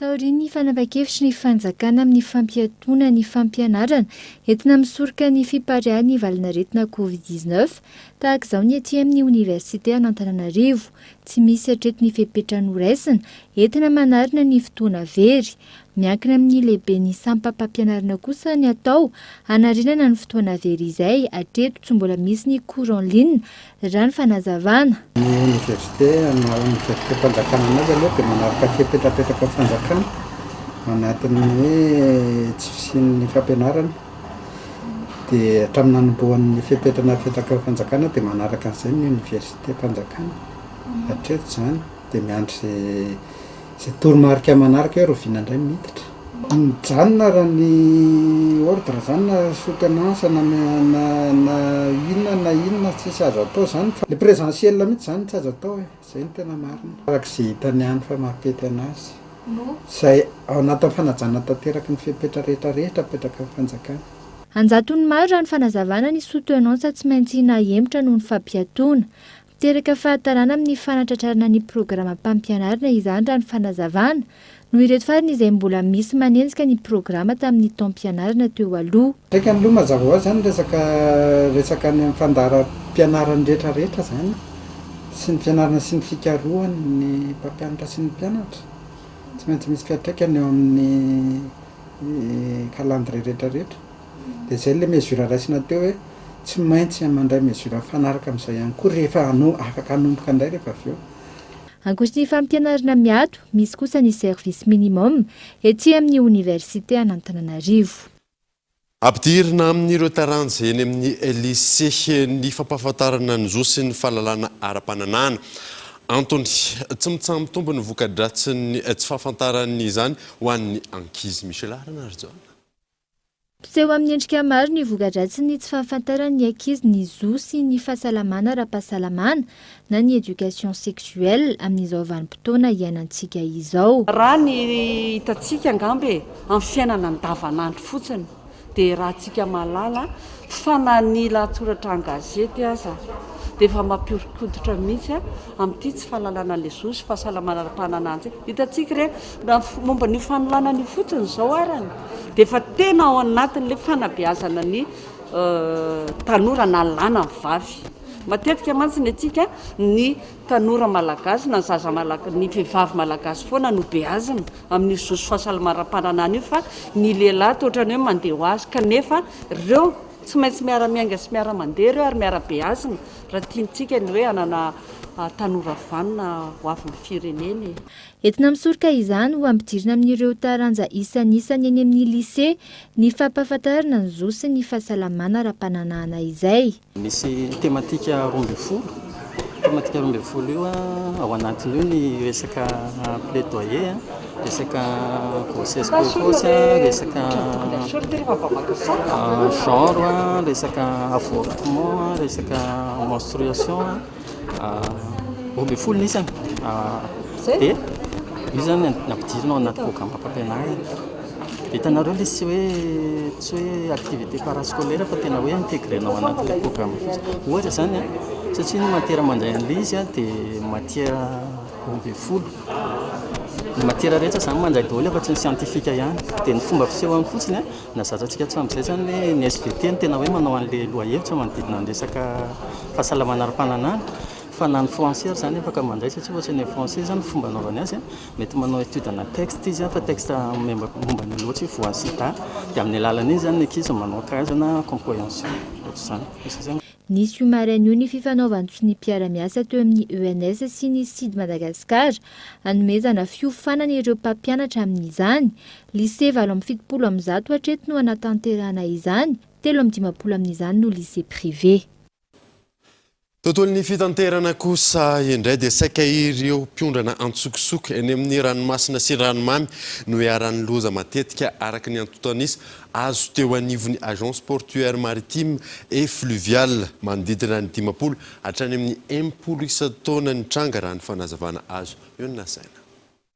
Taorian'ny fanapahan-kevitry ny fanjakana amin'ny fampiatoana ny fampianarana entina misoroka ny fipariahan'ny valanaretina Covid 19, tahaka izao ny ety amin'ny oniversite an'Antananarivo. Tsy misy hatreto ny fepetra noraisina entina manarina ny fotoana very. Miankina amin'ny lehiben'ny sampam-pampianarana kosa ny atao hanarenana ny fotoana very izay hatreto tsy mbola misy ny cours en ligne raha ny fanazavana. Ny oniversite maha oniversitem-panjakana anazy aloha dia manaraka fepetra apetraka ny fanjakana anatin'ny hoe tsy fisian'ny fampianarana dia hatramin'ny nanombohan'ny fepetra napetraka ny fanjakana dia manaraka an'izay ny oniversitem-panjakana hatreto izany dia miandry izay Izay toromarika manaraka hoe rahoviana indray miditra. Mijanona raha ny ordre zany na soutenance na na na inona na inona tsisy azo atao zany fa le présentiel mihitsy zany tsy azo atao e, zay no tena marina. Araka izay hitany ihany fa mampety anazy. Izay ao anatin'ny fanajana tanteraky ny fepetra rehetra rehetra apetraky ny fanjakana. Anjatony maro raha ny fanazavana ny soutenance tsy maintsy nahemotra noho ny fampiatoana. Miteraka fahatarana amin'ny fanatratrarana ny programam-pampianarana izany raha ny fanazavana, noho ireto farany izay mbola misy manenjika ny programa tamin'ny taom-pianarana teo aloha. Saika aloha mazava ho azy izany resaka resaka any amin'ny fandaharam-pianarany rehetra rehetra izany sy ny fianarana sy ny fikarohany ny mpampianatra sy ny mpianatra. Tsy maintsy misy fiantraikany eo amin'ny calendrier rehetra rehetra. Dia izay ilay mesure raisina teo hoe tsy maintsy mandray mesure mifanaraka amin'izay ihany koa rehefa afaka hanomboka indray rehefa avy eo. Ankoatry ny fampianarana miato, misy kosa ny service minimum ety amin'ny oniversite an'Antananarivo. Ampidirina amin'ireo taranja eny amin'ny lycée ny fampahafantarana ny zo sy ny fahalalana ara-pananahana. Antony, tsy mitsaha-mitombo ny voka-dratsin'ny tsy fahafantarana izany ho an'ny ankizy. Michela Ranarijaona. Mpiseho amin'ny endrika maro ny voka-dratsin'ny tsy fahafantaran'ny ankizy ny zo sy ny fahasalamana ara-pahasalamana na ny éducation sexuelle amin'izao vanim-potoana iainantsika izao. Raha ny hitantsika angamba e, amin'ny fiainana andavanandro fotsiny dia rahantsika mahalala fa na ny lahatsoratra an-gazety aza dia efa mampihoron-koditra mihitsy amin'ity tsy fahalalana ilay zo sy fahasalamana ara-pananahana ity. Hitantsika ireny, raha momba an'io fanolanana io fotsiny izao arany dia efa tena ao anatin'ilay fanabeazana ny tanora na lahy na vavy. Matetika mantsy ny antsika ny tanora malagasy na ny zaza malagasy, ny vehivavy malagasy foana no beazina amin'io zo sy fahasalamana ara-pananahana io fa ny lehilahy toa ohatran'ny hoe mandeha ho azy kanefa ireo tsy maintsy miara-miainga sy miara-mandeha ireo ary miara-beazina raha tiantsika ny hoe hanana tanora vanona ho avin'ny firenena e. Entina misoroka izany ho ampidirina amin'ireo taranja isanisany eny amin'ny lycée ny fampahafantarana ny zo sy ny fahasalamana ara-pananahana izay. Misy thématique 12. Thématique 12 io, ao anatin'io ny resaka plaidoyer, resaka grossesse précoce, resaka genre, resaka avortement, resaka menstruation. 12 ny isany dia io izany nampidirina ao anaty programam-pampianarana. Dia hitanareo ilay tsy hoe tsy hoe activité parascolaire fa tena hoe intégrena ao anatin'ilay programme fotsiny. Ohatra izany an, satria ny matière mandray an'ilay izy an dia matière 12. Ny matière rehetra izany mandray daholo afa-tsy ny scientifique ihany. Dia ny fomba fisehony fotsiny an, Nahazatra antsika hatramin'izay izany hoe ny SVT no tena hoe manao an'ilay lohahevitra manodidina ny resaka fahasalamana ara-pananahana fa na ny français ary izany afaka mandray satria ohatra ny français izany ny fomba anaovany azy mety manao étude ana texte izy fa texte momba ny ohatra hoe voan'ny sida dia amin'ny alalan'iny izany ny ankizy manao karazana compréhension ohatr'izany. Nisy io maraina io ny fifanaovan-tsonia mpiara-miasa teo amin'ny ENS sy ny Syd Madagascar, hanomezana fiofanana ireo mpampianatra amin'izany. Lycée 188 hatreto no hanatanterahana izany, 53 amin'izany no lycée privé. Tontolon'ny fitanterana kosa indray dia saika ireo mpiondrana antsokosoko eny amin'ny ranomasina sy ranomamy no iharan'ny loza matetika araka ny antontan'isa azo teo anivon'ny Agence Portuaire Maritime et Fluviale. Manodidina ny 50 hatrany amin'ny 60 isan-taona ny tranga raha ny fanazavana azo eo no nasaina.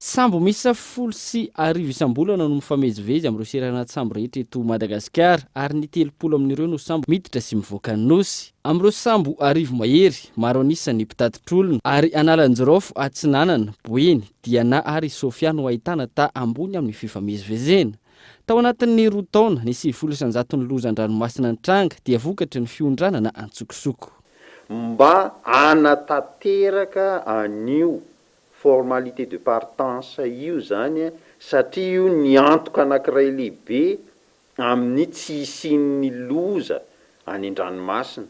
Sambo miisa 10 10 isam-bolana no mifamezivezy amin'ireo seranan-tsambo rehetra eto Madagasikara ary ny 30 amin'ireo no sambo miditra sy mivoaka ny Nosy. Amin'ireo sambo 1000 mahery, maro an'isa ny mpitatitr'olona ary Analanjirofo, Atsinanana, Boeny, Diana ary Sofia no ahitana taha ambony amin'ny fifamezivezena. Tao anatin'ny roa taona, ny 90 isan-jaton'ny loza an-dranomasina nitranga dia vokatry ny fiondranana antsokosoko. Mba hanatanteraka an'io formalité de partance io izany satria io ny antoka anankiray lehibe amin'ny tsy hisian'ny loza any an-dranomasina.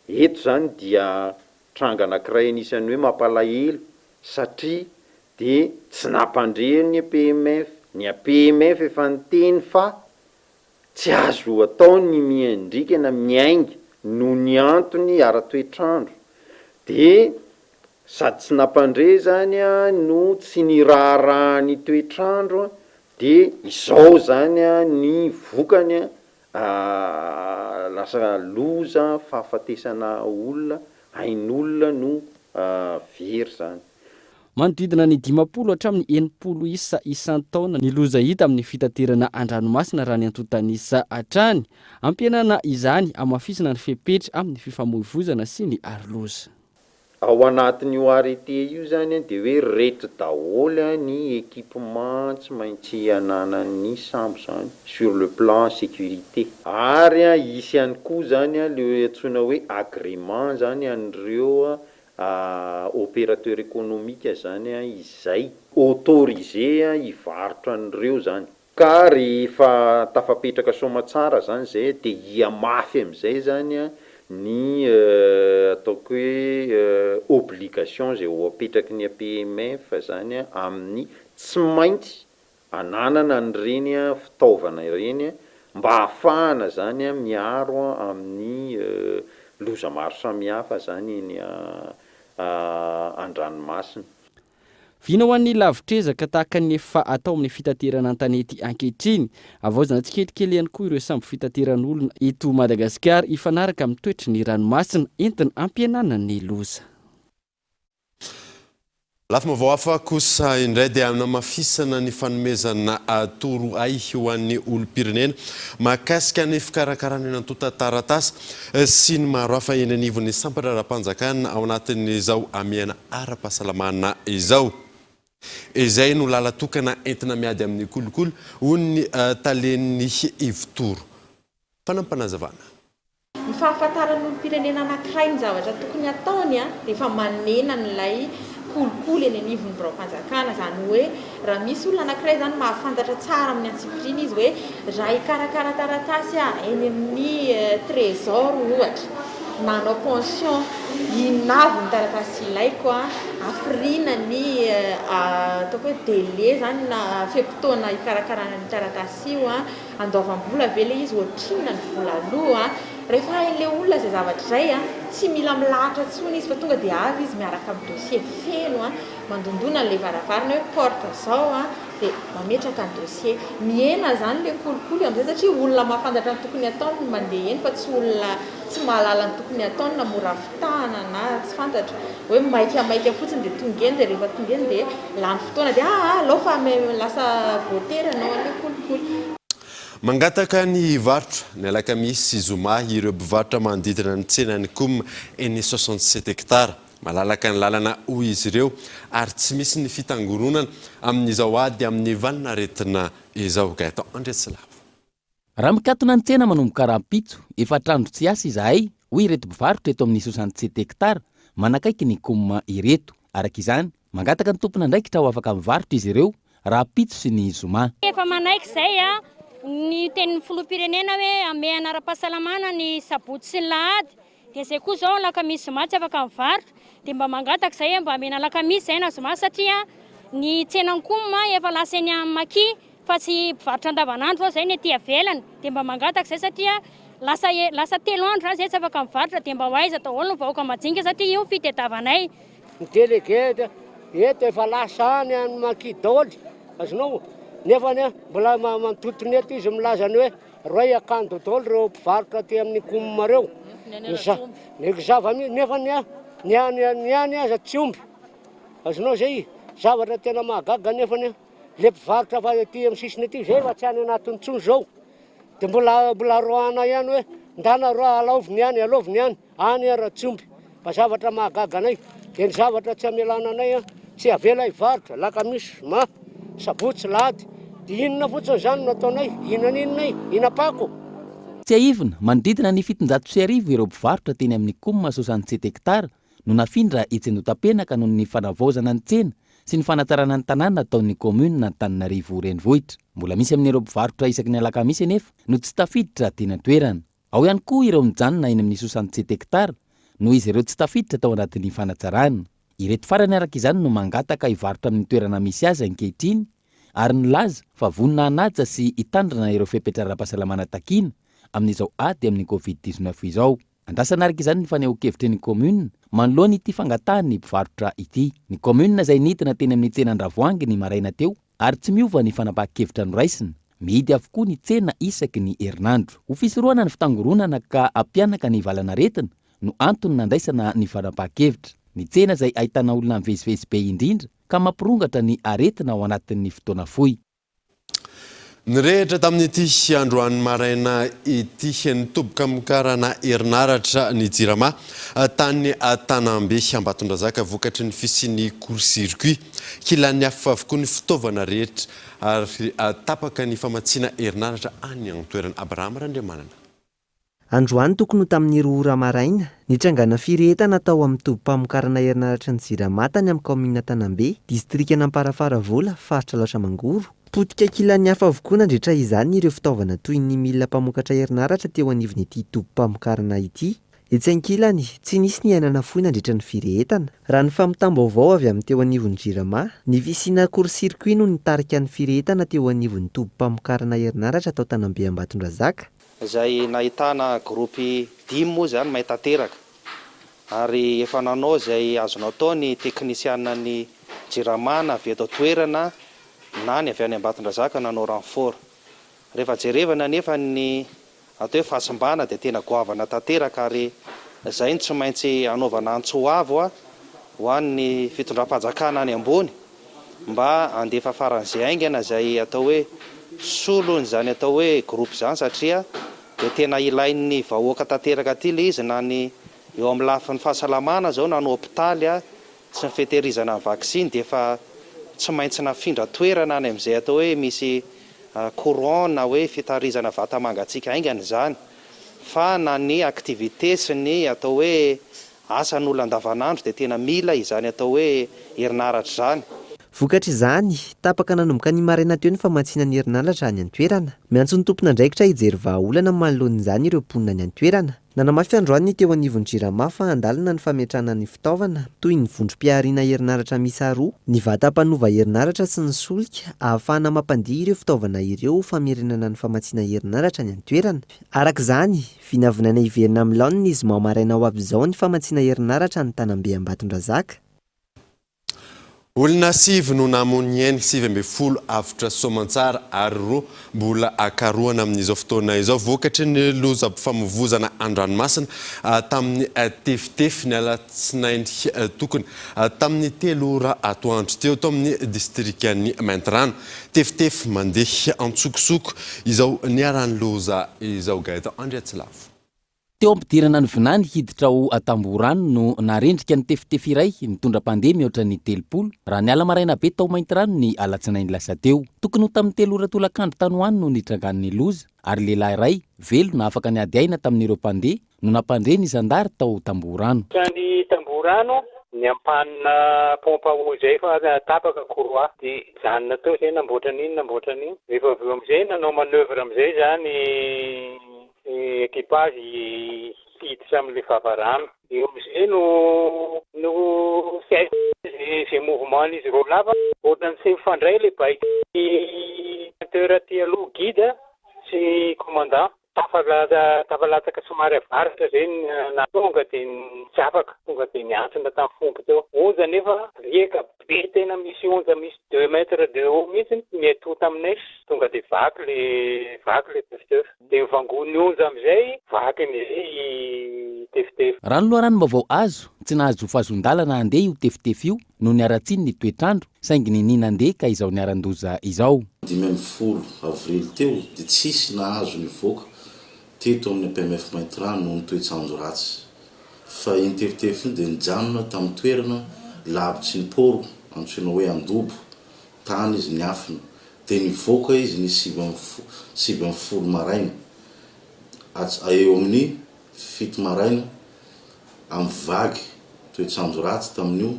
Eto izany dia tranga anankiray anisan'ny hoe mampalahelo satria dia tsy nampandre ny APMF, ny APMF efa niteny fa Tsy azo atao ny miendrika na miainga noho ny antony ara-toetr'andro. Dia sady tsy nampandre izany no tsy niraharaha ny toetr'andro dia izao izany ny vokany lasa loza fahafatesana olona, ain'olona no very izany. Manodidina ny 50 hatramin'ny 60 isa isan-taona ny loza hita amin'ny fitaterana an-dranomasina raha ny antontan'isa hatrany. Ampihenana izany, hamafisina ny fepetra amin'ny fifamoivoizana sy ny aroloza. Ao anatin'io arrêté io zany dia hoe reto daholo ny équipement tsy maintsy ananan'ny sambo zany sur le plan sécurité. Ary hisy ihany koa zany le antsoina hoe agrément zany an'ireo opérateur économique zany izay autorisé hivarotra an'ireo zany. Ka rehefa tafapetraka soamatsara zany zay dia hihamafy amin'izay zany ny ataoko hoe obligation zay ho apetraky ny APMF zany amin'ny tsy maintsy ananana an'ireny fitaovana ireny mba hahafahana zany miaro amin'ny loza maro samihafa zany eny an-dranomasina. Vina ho an'ny lavitr'ezaka tahaka ny efa atao amin'ny fitaterana an-tanety ankehitriny. Havaozina tsikelikely ihany koa ireo sambo fitateran'olona eto Madagasikara hifanaraka amin'ny toetry ny ranomasina entina hampihenana ny loza. Lafim-baovao hafa kosa indray dia hanamafisana ny fanomezana torohay ho an'ny olom-pirenena mahakasika ny fikarakarana ny antontan-taratasy sy ny maro hafa eny anivon'ny sampan-draharaham-panjakana ao anatin'izao hamehana ara-pahasalamana izao. Izay no lala-tokana entina miady amin'ny kolikoly, hoy ny talen'ny Ivotoro. Fanampinazavana. Ny fahafantaran'ny olom-pirenena anankiray ny zavatra tokony hataony dia efa manena an'ilay kolikoly eny anivon'ny biraom-panjakana. Izany hoe raha misy olona anankiray izany mahafantatra tsara amin'ny antsipiriany izy hoe raha hikarakara taratasy aho eny amin'ny trésor ohatra na hanao pension, inona avy ny taratasy ilaiko, hafiriana ny ataoko hoe délai izany na fe-potoana hikarakarana an'io taratasy io. Andoavam-bola ve ilay izy? Ohatrinona ny vola aloa? Rehefa hain'ilay olona izay zavatra izay an, tsy mila milahatra intsony izy fa tonga dia avy izy miaraka amin'ny dossier feno an, mandondona an'ilay varavarana hoe porte zao an, dia mametraka ny dossier. Mihena izany ilay kolikoly amin'izay satria olona mahafantatra ny tokony hataony no mandeha eny fa tsy olona tsy mahalala ny tokony hataony na mora fitahana na tsy fantatro hoe maikamaika fotsiny dia tonga eny dia rehefa tonga eny dia lany fotoana dia aa alao fa lasa voatery hanao an'ilay kolikoly. Mangataka ny hivarotra ny alakamisy sy zoma ireo mpivarotra manodidina ny tsenan'ny Coum eny 67 hectares. Malalaka ny lalana hoy izy ireo ary tsy misy ny fitangoronana amin'izao ady amin'ny valin'aretina izao. Gaëtan Andriatsilavo. Raha mikatona ny tsena manomboka rahampitso, efatr'andro tsy hiasa izahay, hoy ireto mpivarotra eto amin'ny 67 hectares manakaiky ny Coum ireto. Araka izany, mangataka ny tompon'andraikitra ho afaka mivarotra izy ireo rahampitso sy ny zoma. Efa manaiky izay ny tenin'ny filoham-pirenena hoe hamehana ara-pahasalamana ny sabotsy sy ny lahady Dia zay koa zao alakamisy zoma tsy afaka mivarotra dia mba mangataka zay mba amena alakamisy zay na zoma satria ny tsenan'ny com efa lasa eny amin'ny maki fa tsy mpivarotra andavanandro zao zay ny aty avelany dia mba mangataka zay satria lasa lasa telo andro zany zay tsy afaka mivarotra dia mba ho aiza daholo ny vahoaka majinika satria io ny fitediavanay. Ny délégué eto efa lasa any any maki daholo azonao nefany mbola mantotony eto izy milaza ny hoe Roay akanjo daholo ireo mpivarotra aty amin'ny com ireo. Ny za- ny zava-misy nefa ny a- ny any ny any aza tsy omby. Azonao zay zavatra tena mahagaga nefany a, le mpivarotra fa aty amin'ny sisiny aty zay efa tsy any anatiny intsony zao. De mbola mbola roahana ihany hoe ndana roa alaovy ny any alaovy ny any. Any ara tsy omby fa zavatra mahagaga anay dia ny zavatra tsy amelana anay an, tsy avela hivarotra, lakamisy, zoma, sabotsy, lahady, dia inona fotsiny izany no ataonay, hihinana inona ay, hihinam-pako? Tsiahivina, manodidina ny 1700 ireo mpivarotra teny amin'ny Coum 67 hectares no nafindra etsy Andotapenaka noho ny fanavaozana ny tsena sy ny fanatsarana ny tanàna ataon'ny kaominina Antananarivo Renivohitra. Mbola misy amin'ireo mpivarotra isaky ny alakamisy anefa no tsy tafiditra teny an-toerana. Ao ihany koa ireo mijanona eny amin'ny 67 hectares noho izy ireo tsy tafiditra tao anatin'ny fanatsarana. Ireto farany araka izany no mangataka hivarotra amin'ny toerana misy azy ankehitriny ary nilaza fa vonona hanaja sy hitandrina ireo fepetra ara-pahasalamana takiana amin'izao ady amin'ny Covid 19 izao. Andrasana araka izany ny fanehoan-kevitry ny kaominina manoloana ity fangatahan'ny mpivarotra ity. Ny kaominina izay nidina teny amin'ny tsena Andravoahangy ny maraina teo ary tsy miova ny fanapahan-kevitra noraisina, mihidy avokoa ny tsena isaky ny herinandro. Ho fisorohana ny fitangoronana ka hampihanaka ny valanaretina no antony nandraisana ny fanapahan-kevitra. Ny tsena izay ahitana olona mivezivezy be indrindra ka mampirongatra ny aretina ao anatin'ny fotoana fohy. Nirehitra tamin'ity androany maraina ity ny tobim-pamokarana herinaratra ny Jirama tany Tanambe Ambatondrazaka vokatry ny fisian'ny court-circuit. Kilan'ny afo avokoa ny fitaovana rehetra ary tapaka ny famatsiana herinaratra any an-toerana. Abraham Randriamanana. Androany tokony ho tamin'ny roa ora maraina, nitrangana firehetana tao amin'ny tobim-pamokarana herinaratry ny Jirama tany amin'ny kaominina Tanambe, distrikan'Amparafaravola, faritra Alaotra Mangoro. Potika kilan'ny afo avokoa nandritra izany ireo fitaovana toy ny milina mpamokatra herinaratra teo anivon'ity tobim-pamokarana ity. Etsy ankilany, tsy nisy ny aina nafoy nandritra ny firehetana. Raha ny fampitam-baovao avy amin'ny teo anivon'ny Jirama, ny fisiana court-circuit no nitarika ny firehetana teo anivon'ny tobim-pamokarana herinaratra tao Tanambe Ambatondrazaka. Izay nahitana groupe dimy moa izany may tanteraka ary efa nanao izay azo natao ny teknisianan'ny Jirama na avy eto an-toerana na ny avy any Ambatondrazaka nanao renfort. Rehefa jerevana anefa ny atao hoe fahasimbana dia tena goavana tanteraka ary izay no tsy maintsy hanaovana antso avo ho an'ny fitondram-panjakana any ambony mba handefa faran'izay haingana izay atao hoe solon'izany atao hoe groupe izany satria dia tena ilain'ny vahoaka tanteraka aty ilay izy na ny eo amin'ny lafiny fahasalamana izao na ny hopitaly sy ny fitehirizana ny vaksiny dia efa tsy maintsy nafindra toerana any amin'izay atao hoe misy courant na hoe fitahirizana vata mangatsiaka haingana izany fa na ny activité sy ny atao hoe Asan'olona andavanandro dia tena mila izany atao hoe herinaratra izany. Vokatr'izany, tapaka nanomboka ny maraina teo ny famatsiana ny herinaratra any an-toerana. Miantso ny tompon'andraikitra hijery vahaolana manoloana izany ireo mponina any an-toerana. Nanamafy androany ny teo anivon'ny Jirama fa handalina ny fametrahana ny fitaovana toy ny vondrom-pihariana herinaratra miisa roa, ny vata mpanova herinaratra sy ny solika ahafahana mampandeha ireo fitaovana ireo ho famerenana ny famatsiana herinaratra any an-toerana. Araka izany, vinavinaina hiverina amin'ny laoniny ny zoma maraina ho avy izao ny famatsiana herinaratra any Tanambe Ambatondrazaka. Olona sivy no namoy ny ainy, 19 avotra soamantsara ary roa mbola karohana amin'izao fotoana izao vokatry ny lozam-pifamoivozana an-dranomasina tamin'ny tefitefy ny alatsinainy tokony tamin'ny telo ora atoandro teo tao amin'ny distrikan'i Maintirano. Tefitefy mandeha antsokosoko izao niharan'ny loza izao Gaëtan Andriatsilavo. Teo am-pidirana ny vinany hiditra ao Tambohorano no naharendrika ny tefitefy iray nitondra mpandeha mihoatra ny 30 raha niala maraina be tao Maintirano ny alatsinainy lasa teo. Tokony ho tamin'ny telo ora tolakandro tany ho any no nitrangan'ny loza ary lehilahy iray, velona afaka niady aina tamin'ireo mpandeha no nampandre ny zandary tao Tambohorano. Trany Tambohorano, ny ampanina pompe à eau izay fa tapaka courroie dia nijanona teo izay namboatra an'iny namboatra an'iny. Rehefa avy eo amin'izay nanao manoeuvre amin'izay izany Ny equipage hiditra amin'ilay vavarano. Eo amin'izay no no tsy haiko izay mouvement-n'izy ireo lava. Ohatran'ny tsy mifandray ilay baiko moteur aty aloha guide sy commandant. Tafalatsaka somary avaratra izay ny na tonga dia tsy afaka, tonga dia niantsona tamin'ny fomba teo. Onja nefa riaka be tena misy onja misy deux mètres de haut mihitsy niatonta aminay. Tonga dia vaky le vaky le tefitefy. Dia mivangoho ny onja amin'izay, vaky amin'izay i tefitefy. Raha ny loharanom-baovao azo, tsy nahazo fahazoan-dalana handeha io tefitefy io noho ny haratsian'ny toetr'andro, saingy ninia nandeha ka izao niharan-doza izao. 15 avrily teo dia tsisy nahazo nivoaka teto amin'ny APMF Maintirano noho ny toets'andro ratsy. Fa iny tefitefy iny dia nijanona tamin'ny toerana lavitry ny port antsoina hoe Andobo Tany izy niafina. Dia nivoaka izy ny 19 maraina, ats eo amin'ny fito maraina, amin'ny vague, toetr'andro ratsy tamin'io,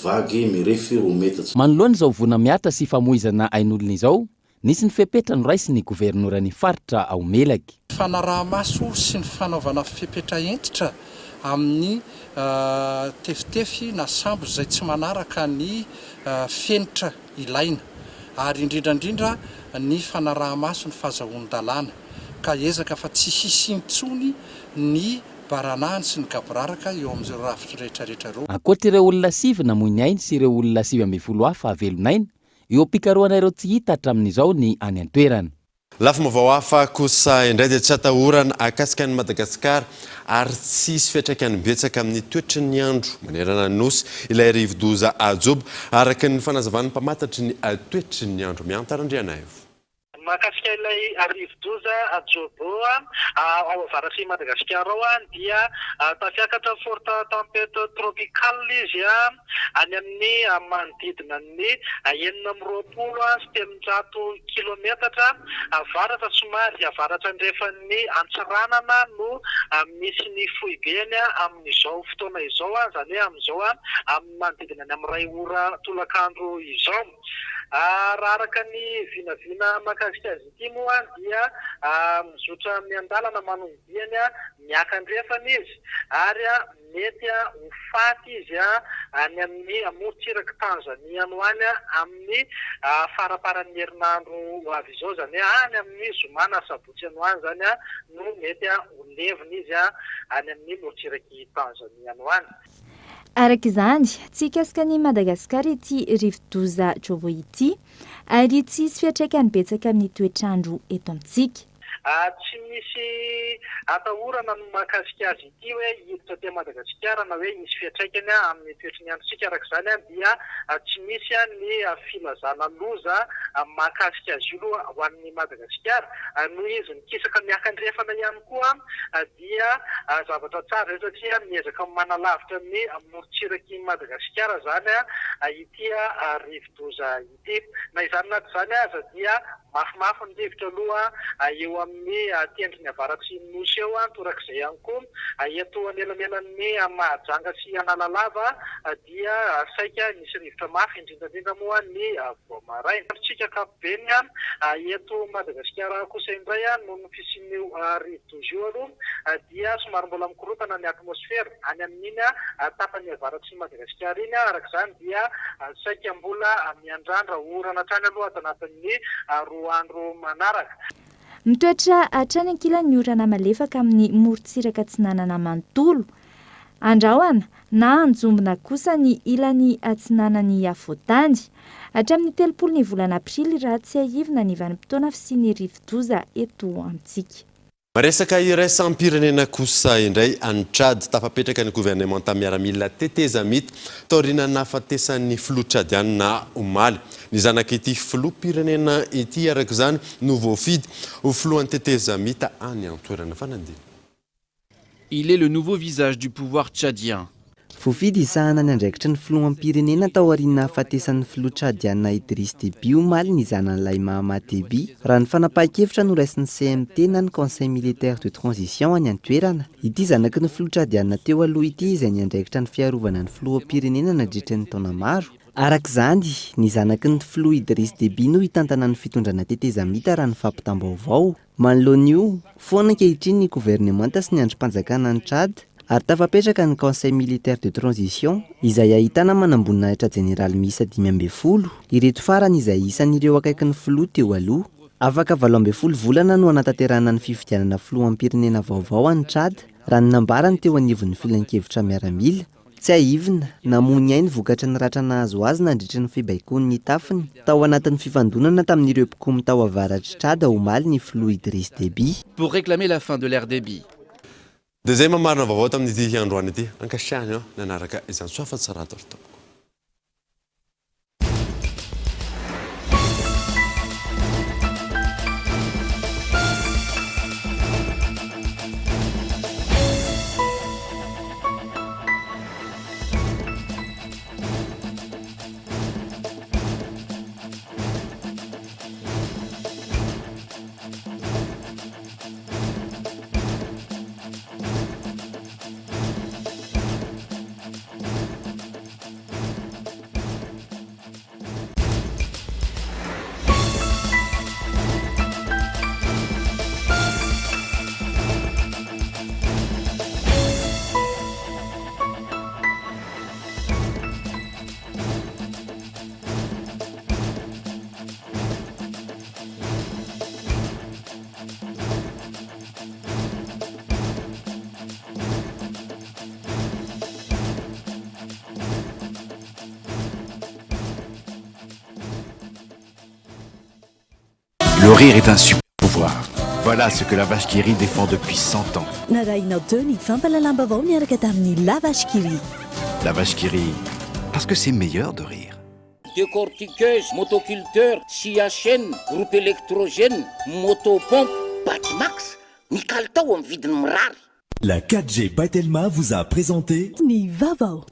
vague mirefy roa metatra. Manoloana izao voina mihatra sy famoizana ain'olona izao, nisy ny fepetra noraisin'ny governoran'ny faritra ao Melaky. Fanaraha-maso sy ny fanaovana fepetra hentitra amin'ny tefitefy na sambo izay tsy manaraka ny fenitra ilaina ary indrindra indrindra ny fanaraha-maso ny fahazahoan-dalàna ka ezaka fa tsy hisy intsony ny baranahiny sy ny gaboraraka eo amin'ireo rafitra rehetra rehetra ireo. Ankoatra ireo olona sivy namoy ny ainy sy ireo olona 19 hafa velon'aina, eo am-pikarohana ireo tsy hita hatramin'izao ny any an-toerana. Lafim-baovao hafa kosa indray dia tsy atahorana hahakasika an'i Madagasikara ary tsy hisy fiantraikany betsaka amin'ny toetry ny andro manerana ny Nosy ilay rivodoza Ajoba, araka ny fanazavan'ny mpamantatry ny toetry ny andro Mihanta Randrianaivo. Mahakasika ilay rivodoza Jobo ao avaratr'i Madagasikara ao dia tafiakatra forte tempête tropicale izy any amin'ny manodidina ny 326 kilometatra avaratra somary avaratra andrefan'ny Antsiranana no misy ny foibeny amin'izao fotoana izao, izany hoe amin'izao amin'ny manodidina ny amin'ny iray ora tolakandro izao. Raha araka ny vinavina mahakasika azy ity moa dia mizotra miandalana manohy ny diany miakandrefana izy ary Mety ho faty izy any amin'ny amorontsirak'i Tanzania any ho any amin'ny faramparan'ny herinandro ho avy izao, izany hoe any amin'ny zoma na sabotsy any ho any izany no mety ho levona izy any amin'ny morontsirak'i Tanzania any ho any. Araka izany, tsy hikasika an'i Madagasikara ity rivodoza Jovo ity ary tsy hisy fiantraikany betsaka amin'ny toetr'andro eto amintsika. Tsy misy atahorana ny mahakasika azy ity hoe hiditra aty Madagasikara na hoe hisy fiantraikany amin'ny toetry ny androntsika. Araka izany dia tsy misy ny filazana loza mahakasika azy io aloha ho an'i Madagasikara. Noho izy mikisaka miakandrefana ihany koa dia zavatra tsara izay satria miezaka manalavitra ny morontsirak'i Madagasikara izany ity rivodoza ity. Na izany na tsy izany aza dia mafimafy ny rivotra aloha eo amin'ny tendrony avaratry ny Nosy eo, torak'izay ihany koa eto anelanelan'ny Mahajanga sy Analalava dia saika nisy rivotra mafy indrindra indrindra moa ny vao maraina. Antsika ankapobeny eto Madagasikara kosa indray noho ny fisian'io rivodoza io aloha dia somary mbola mikorontana ny atmosfera any amin'iny tapany avaratr'i Madagasikara iny. Araka izany dia saika mbola miandrandra orana hatrany aloha ato anatin'ny roa andro manaraka. Mitoetra hatrany ankilany ny orana malefaka amin'ny morontsiraka atsinanana manontolo. Andrahona na anjombona kosa ny ilany atsinanan'ny afovoantany. Hatramin'ny 30 ny volana aprily raha tsiahivina ny vanim-potoana fisian'ny rivodoza eto amintsika. Resaka iraisam-pirenena kosa indray any Tchad, tafapetraka ny governemanta miaramila tetezamita taoriana nahafatesan'ny filoha tchadianina omaly. Ny zanak'ity filoham-pirenena ity araka izany no voafidy ho filohan'ny tetezamita any an-toerana. Fanadihadiana. Il est le nouveau visage du pouvoir tchadien. Voafidy hisahana ny andraikitry ny filoham-pirenena taorian'ny nahafatesan'ny filoha tchadiana Idriss Déby omaly ny zanany lahy Mahamat Déby, raha ny fanapahan-kevitra noraisin'ny CMT na ny Conseil Militaire de Transition any an-toerana. Ity zanaky ny filoha tchadiana teo aloha ity izay niandraikitra ny fiarovana ny filoham-pirenena nandritra ny taona maro. Araka izany, ny zanaky ny filoha Idriss Déby no hitantana ny fitondrana tetezamita raha ny fampitam-baovao. Manoloana io, foana ankehitriny ny governemanta sy ny andrim-panjakana any Tchad ary tafapetraka ny Conseil militaire de transition izay ahitana manamboninahitra jeneraly miisa 15, ireto farany izay isan'ireo akaikin'ny filoha teo aloha. Afaka 18 volana no hanatanterahana ny fifidianana filoham-pirenena vaovao any Tchad, raha ny nambarany teo anivon'ny filankevitra miaramila. Tsiahivina, namoy ny ainy vokatry ny ratra nahazo azy nandritry ny fibaikoan'ny tafiny, tao anatin'ny fifandonana tamin'ireo mpikomy tao avaratr'i Tchad omaly ny filoha Idriss Déby. Pour réclamer la fin de l'ère Déby. Dia izay mamarina vaovao tamin'ity androany ity. Ankasitrahana eo nanaraka izany. Soa fa tsara daholo tompoko. Le rire est un super pouvoir. Voilà ce que la vache qui rit défend depuis 100 ans. Narahinao teo ny fampahalalam-baovao niaraka tamin'ny La Vache qui rit. La vache qui rit, parce que c'est meilleur de rire. Décortiqueuse, motoculteur, scie à chaîne, groupe électrogène, motopompe, Batimax, ny kalitao amin'ny vidiny mirary. La 4G by Telma vous a présenté Ny vaovao.